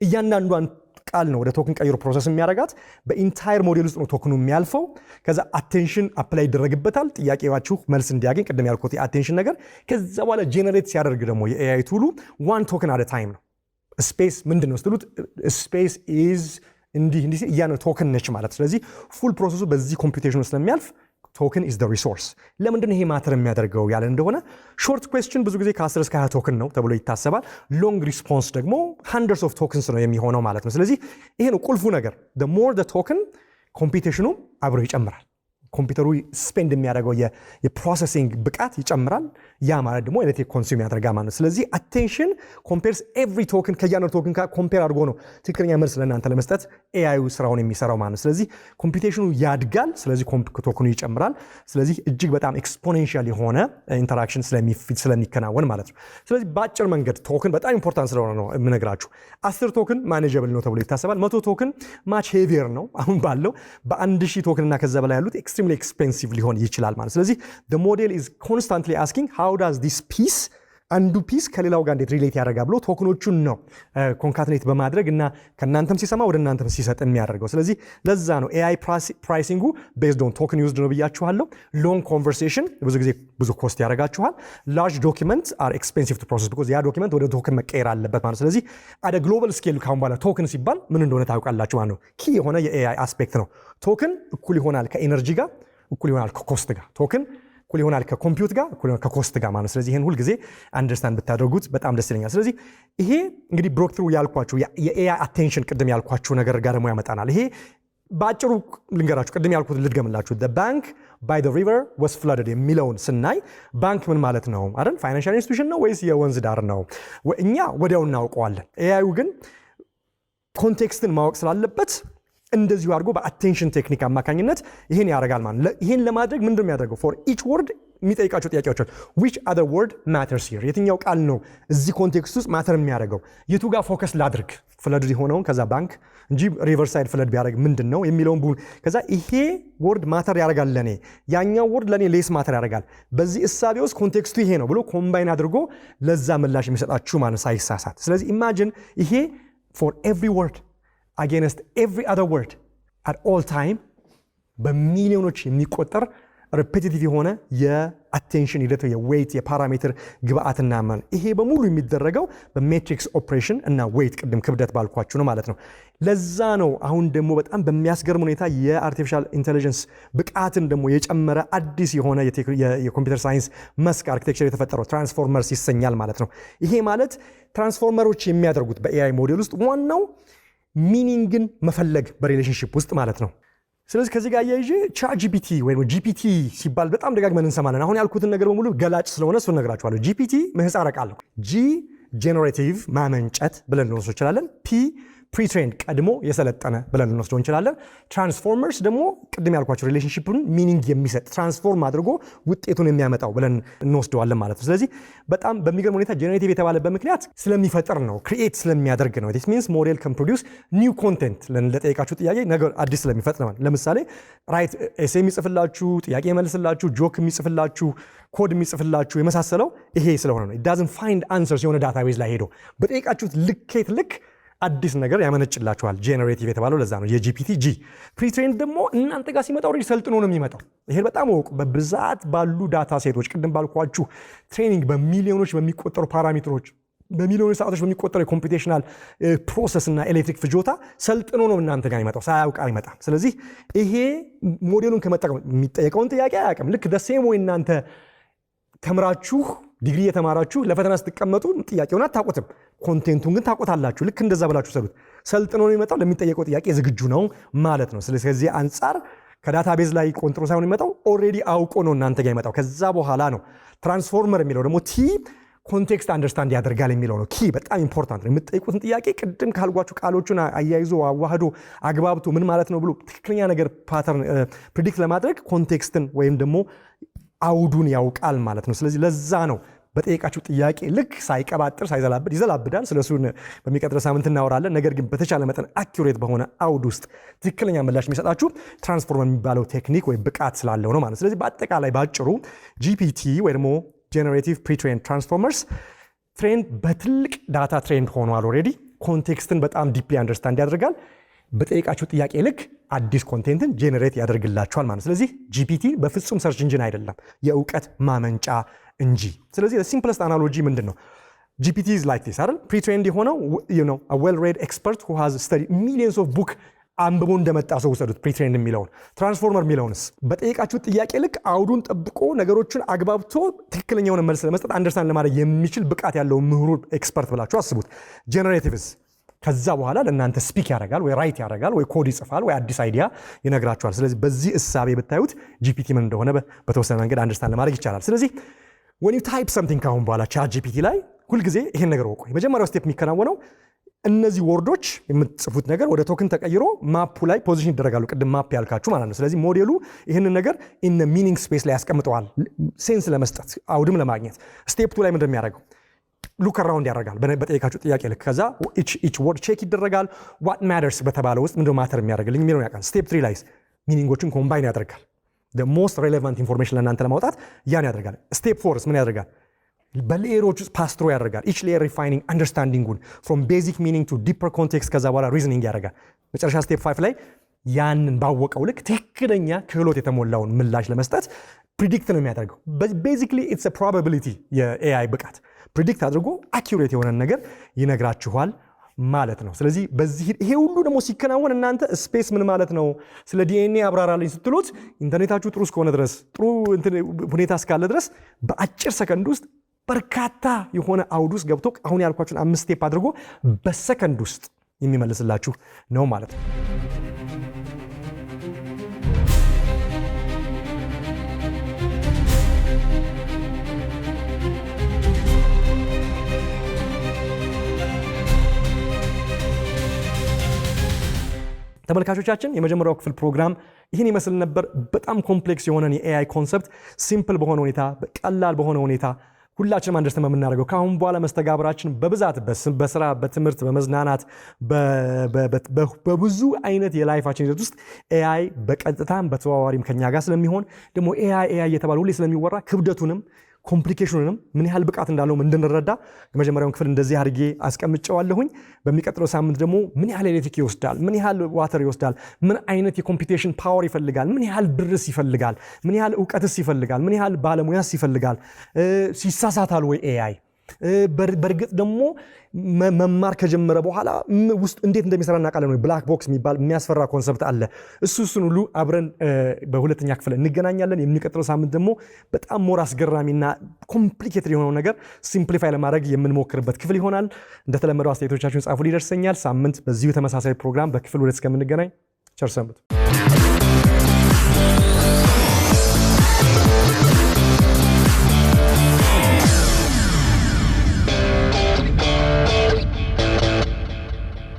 [SPEAKER 1] እያንዳንዷን ቃል ነው ወደ token ቀይሮ process የሚያደርጋት። በ entire model ውስጥ ነው token ኑ የሚያልፈው። ከዛ attention apply ይደረግበታል፣ ጥያቄዋችሁ መልስ እንዲያገኝ፣ ቅድም ያልኩት የ attention ነገር። ከዛ በኋላ generate ሲያደርግ ደግሞ የ AI tool ኡ one token at a time ነው። Space ምንድን ነው ስትሉት space is እንዲህ እንዲህ እያነ token ነች ማለት። ስለዚህ full process ኡ በዚህ computation ስለሚያልፍ token is resource። ለምንድን ነው ይሄ matter የሚያደርገው ያለ እንደሆነ short question ብዙ ጊዜ ከ10 እስከ 20 token ነው ተብሎ ይታሰባል። Long response ደግሞ hundreds of tokens ነው የሚሆነው ማለት ነው። ስለዚህ ይሄ ነው ቁልፉ ነገር። More token computation ኑ አብሮ ይጨምራል። ኮምፒውተሩ spend የሚያደርገው የ processing ብቃት ይጨምራል። ያ ማለት ደግሞ ኤሌክትሪክ consume ያደርጋል ማለት ነው። ስለዚህ attention compares every token፣ ከእያንዳንዱ token ጋር compare አድርጎ ነው ትክክለኛ መልስ ለእናንተ ለመስጠት AI ዩ ስራውን የሚሰራው ማለት ነው። ስለዚህ computation ኑ ያድጋል። ስለዚህ token ኑ ይጨምራል። ስለዚህ እጅግ በጣም exponential የሆነ interaction ስለሚከናወን ማለት ነው። ስለዚህ በአጭር መንገድ token በጣም important ስለሆነ ነው የምነግራችሁ። 10 token manageable ነው ተብሎ ይታሰባል። 100 token much heavier ነው። አሁን ባለው በ1000 token እና ከዛ በላይ ያሉት extremely expensive ሊሆን ይችላል ማለት። ስለዚህ model is constantly asking how does this piece፣ አንዱ piece ከሌላው ጋር እንዴት relate ያደርጋል ብሎ token ኖቹን ነው concatenate በማድረግ እና ከእናንተም ሲሰማ ወደ እናንተም ሲሰጥ የሚያደርገው። ስለዚህ ለዛ ነው AI pricing ኡ based on token used ነው ብያችኋለሁ። Long conversation ብዙ ጊዜ ብዙ cost ያደርጋችኋል። Large document are expensive to process because ያ document ወደ token መቀየር አለበት ማለት። ስለዚህ at a global scale ካሁን በኋላ token ሲባል ምን እንደሆነ ታውቃላችሁ ማለት ነው። Key የሆነ የ AI aspect ነው። Token እኩል ይሆናል ከ energy ጋር፣ እኩል ይሆናል ከ cost ጋር። Token እኩል ይሆናል ከ compute ጋር፣ እኩል ይሆናል ከ cost ጋር ማለት ነው። ስለዚህ ይህን ሁልጊዜ understand ብታደርጉት በጣም ደስ ይለኛል። ስለዚህ ይሄ እንግዲህ breakthrough ያልኳችሁ የ AI attention ቅድም ያልኳችሁ ነገር ጋር ደግሞ ያመጣናል። ይሄ በአጭሩ ልንገራችሁ፣ ቅድም ያልኩት ልድገምላችሁ። "Bank by the river was flooded" የሚለውን ስናይ ባንክ ምን ማለት ነው አይደል? Financial institution ነው ወይስ የወንዝ ዳር ነው? እኛ ወዲያው እናውቀዋለን። AI ዩ ግን context ን ማወቅ ስላለበት እንደዚሁ አድርጎ በ attention technique አማካኝነት ይህን ያደርጋል ማለት ነው። ይህን ለማድረግ ምንድን ነው የሚያደርገው? For each word የሚጠይቃቸው ጥያቄዎች አሉ። Which other word matters here? የትኛው ቃል ነው እዚህ context ውስጥ matter የሚያደርገው? የቱ ጋር focus ላድርግ? Flood የሆነውን ከዛ ባንክ እንጂ riverside flood ቢያደርግ ምንድን ነው የሚለውን ከዛ ይሄ word matter ያደርጋል ለኔ፣ ያኛው word ለኔ less matter ያደርጋል። በዚህ እሳቤ ውስጥ context ኡ ይሄ ነው ብሎ combine አድርጎ ለዛ ምላሽ የሚሰጣችሁ ማለት ሳይሳሳት። ስለዚህ imagine ይሄ for every word against every other word at all time በሚሊዮኖች የሚቆጠር repetitive የሆነ የ attention ሂደት፣ የ weight፣ የ parameter ግብአትና ማን ይሄ በሙሉ የሚደረገው በ matrix operation እና weight፣ ቅድም ክብደት ባልኳችሁ ነው ማለት ነው። ለዛ ነው አሁን ደግሞ በጣም በሚያስገርም ሁኔታ የ artificial intelligence ብቃትን ደግሞ የጨመረ አዲስ የሆነ የ computer science መስክ architecture የተፈጠረው፣ transformers ይሰኛል ማለት ነው። ይሄ ማለት ትራንስፎርመሮች የሚያደርጉት በ AI model ውስጥ ዋናው meaning ን መፈለግ በ relationship ውስጥ ማለት ነው። ስለዚህ ከዚህ ጋር አያይዤ ChatGPT ወይም GPT ሲባል በጣም ደጋግመን እንሰማለን። አሁን ያልኩትን ነገር በሙሉ ገላጭ ስለሆነ እሱን እነግራችኋለሁ። GPT ምህፃረ ቃል ነው። G generative ማመንጨት ብለን ልንወስደው እንችላለን። P pretrained ቀድሞ የሰለጠነ ብለን ልንወስደው እንችላለን። Transformers ደግሞ ቅድም ያልኳቸው relationship ን meaning የሚሰጥ transform አድርጎ ውጤቱን የሚያመጣው ብለን እንወስደዋለን ማለት ነው። ስለዚህ በጣም በሚገርም ሁኔታ generative የተባለበት ምክንያት ስለሚፈጥር ነው፣ create ስለሚያደርግ ነው። This means model can produce new content፣ ለጠየቃችሁ ጥያቄ ነገር አዲስ ስለሚፈጥር ነው። ለምሳሌ write essay የሚጽፍላችሁ፣ ጥያቄ የሚመልስላችሁ፣ joke የሚጽፍላችሁ፣ ኮድ የሚጽፍላችሁ የመሳሰለው ይሄ ስለሆነ ነው። Doesn't find answers የሆነ database ላይ ሄዶ በጠየቃችሁት ልኬት ልክ አዲስ ነገር ያመነጭላችኋል። Generative የተባለው ለዛ ነው። የ GPT G። Pretrained ደግሞ እናንተ ጋር ሲመጣ already ሰልጥኖ ነው የሚመጣው። ይሄን በጣም እወቁ። በብዛት ባሉ data set ኦች፣ ቅድም ባልኳችሁ training፣ በሚሊዮኖች በሚቆጠሩ parameter ኦች፣ በሚሊዮኖች ሰዓቶች በሚቆጠሩ የ computational process እና ኤሌክትሪክ ፍጆታ ሰልጥኖ ነው እናንተ ጋር የሚመጣው፣ ሳያውቅ አይመጣም። ስለዚህ ይሄ ሞዴሉን ከመጠቀም የሚጠየቀውን ጥያቄ አያውቅም። ልክ the same way እናንተ ተምራችሁ፣ ዲግሪ የተማራችሁ ለፈተና ስትቀመጡ ጥያቄውን አታውቁትም፣ content ኡን ግን ታውቁታላችሁ። ልክ እንደዛ ብላችሁ ሰሉት። ሰልጥኖ ነው የሚመጣው፣ ለሚጠየቀው ጥያቄ ዝግጁ ነው ማለት ነው። ስለዚህ ከዚህ አንጻር ከ database ላይ ቆንጥሮ ሳይሆን የሚመጣው already አውቆ ነው እናንተ ጋር የሚመጣው። ከዛ በኋላ ነው ትራንስፎርመር የሚለው ደግሞ T context understand ያደርጋል የሚለው ነው። Key በጣም important ነው። የምትጠይቁትን ጥያቄ ቅድም ካልኳችሁ ቃሎቹን አያይዞ፣ አዋህዶ፣ አግባብቶ ምን ማለት ነው ብሎ ትክክለኛ ነገር pattern predict ለማድረግ context ን ወይም ደግሞ አውዱን ያውቃል ማለት ነው። ስለዚህ ለዛ ነው በጠየቃችሁ ጥያቄ ልክ ሳይቀባጥር ሳይዘላብድ፣ ይዘላብዳል። ስለሱ በሚቀጥለው ሳምንት እናወራለን። ነገር ግን በተቻለ መጠን accurate በሆነ አውድ ውስጥ ትክክለኛ ምላሽ የሚሰጣችሁ ትራንስፎርመር የሚባለው technique ወይ ብቃት ስላለው ነው ማለት ነው። ስለዚህ በአጠቃላይ ባጭሩ GPT ወይ ደግሞ generative pretrained transformers trained በትልቅ data trained ሆኗል። Already context ን በጣም deeply understand ያደርጋል። በጠየቃችሁ ጥያቄ ልክ አዲስ content ን generate ያደርግላችኋል ማለት ነው። ስለዚህ GPT በፍጹም search engine አይደለም፣ የእውቀት ማመንጫ እንጂ። ስለዚህ simplest analogy ምንድን ነው? GPT is like this አይደል? Pretrained የሆነው well read expert who has studied millions of book አንብቦ እንደመጣ ሰው ውሰዱት። Pretrained የሚለውን፣ ትራንስፎርመር የሚለውንስ በጠየቃችሁ ጥያቄ ልክ አውዱን ጠብቆ ነገሮችን አግባብቶ ትክክለኛውን መልስ ለመስጠት understand ለማድረግ የሚችል ብቃት ያለው ምሁሩ expert ብላችሁ አስቡት። Generative ስ ከዛ በኋላ ለእናንተ speak ያደርጋል ወይ write ያደርጋል ወይ ኮድ ይጽፋል ወይ አዲስ idea ይነግራችኋል። ስለዚህ በዚህ እሳቤ ብታዩት GPT ምን እንደሆነ በተወሰነ መንገድ understand ለማድረግ ይቻላል። ስለዚህ when you type something ካሁን በኋላ ChatGPT ላይ ሁልጊዜ ይሄን ነገር እወቁ። የመጀመሪያው step የሚከናወነው እነዚህ word ኦች የምትጽፉት ነገር ወደ token ተቀይሮ map ኡ ላይ position ይደረጋሉ። ቅድም map ያልካችሁ ማለት ነው። ስለዚህ ሞዴሉ ይህንን ነገር in meaning space ላይ ያስቀምጠዋል፣ sense ለመስጠት፣ አውድም ለማግኘት። Step two ላይ ምንድን ነው የሚያደርገው? Look around ያደርጋል በጠየቃችሁ ጥያቄ ልክ። ከዛ each word check ይደረጋል። What matters በተባለው ውስጥ ምንድነው matter የሚያደርግልኝ የሚለውን ያውቃል። Step three ላይ meaning ኦችን combine ያደርጋል። Most relevant information ለእናንተ ለማውጣት ያን ያደርጋል። Step four ስ ምን ያደርጋል? በ layer ኦች ውስጥ pass through ያደርጋል። Each layer refining understanding ኡን from basic meaning to deeper context፣ ከዛ በኋላ reasoning ያደርጋል። መጨረሻ step five ላይ ያንን ባወቀው ልክ ትክክለኛ ክህሎት የተሞላውን ምላሽ ለመስጠት predict ነው የሚያደርገው። Basically it's probability፣ የ AI ብቃት predict አድርጎ accurate የሆነን ነገር ይነግራችኋል ማለት ነው። ስለዚህ በዚህ ይሄ ሁሉ ደግሞ ሲከናወን እናንተ space ምን ማለት ነው፣ ስለ ዲኤንኤ አብራራልኝ ስትሉት ኢንተርኔታችሁ ጥሩ እስከሆነ ድረስ፣ ጥሩ ሁኔታ እስካለ ድረስ በአጭር ሰከንድ ውስጥ በርካታ የሆነ አውድ ውስጥ ገብቶ አሁን ያልኳችሁን አምስት step አድርጎ በሰከንድ ውስጥ የሚመልስላችሁ ነው ማለት ነው። ተመልካቾቻችን፣ የመጀመሪያው ክፍል ፕሮግራም ይህን ይመስል ነበር። በጣም complex የሆነን የ AI concept simple በሆነ ሁኔታ፣ ቀላል በሆነ ሁኔታ፣ ሁላችንም understand በምናደርገው፣ ከአሁን በኋላ መስተጋብራችን በብዛት በስራ፣ በትምህርት፣ በመዝናናት፣ በብዙ አይነት የ life ኣችን ሂደት ውስጥ AI በቀጥታም በተዘዋዋሪም ከኛ ጋር ስለሚሆን፣ ደግሞ AI AI እየተባለ ሁሌ ስለሚወራ ክብደቱንም complication ኑንም ምን ያህል ብቃት እንዳለውም እንድንረዳ የመጀመሪያውን ክፍል እንደዚህ አድርጌ አስቀምጨዋለሁኝ። በሚቀጥለው ሳምንት ደግሞ ምን ያህል ኤሌክትሪክ ይወስዳል፣ ምን ያህል water ይወስዳል፣ ምን አይነት የ computation power ይፈልጋል፣ ምን ያህል ብርስ ይፈልጋል፣ ምን ያህል እውቀትስ ይፈልጋል፣ ምን ያህል ባለሙያስ ይፈልጋል፣ ይሳሳታል ወይ AI፣ በእርግጥ ደግሞ መማር ከጀመረ በኋላ ውስጥ እንዴት እንደሚሰራ እናውቃለን ወይ? Black box የሚባል የሚያስፈራ concept አለ። እሱን ሁሉ አብረን በሁለተኛ ክፍል እንገናኛለን። የሚቀጥለው ሳምንት ደግሞ በጣም more አስገራሚና complicated የሆነው ነገር simplify ለማድረግ የምንሞክርበት ክፍል ይሆናል። እንደተለመደው አስተያየቶቻችሁን ጻፉ፣ ይደርሰኛል። ሳምንት በዚሁ ተመሳሳይ ፕሮግራም በክፍል ሁለት እስከምንገናኝ ቸር ሰንብቱ።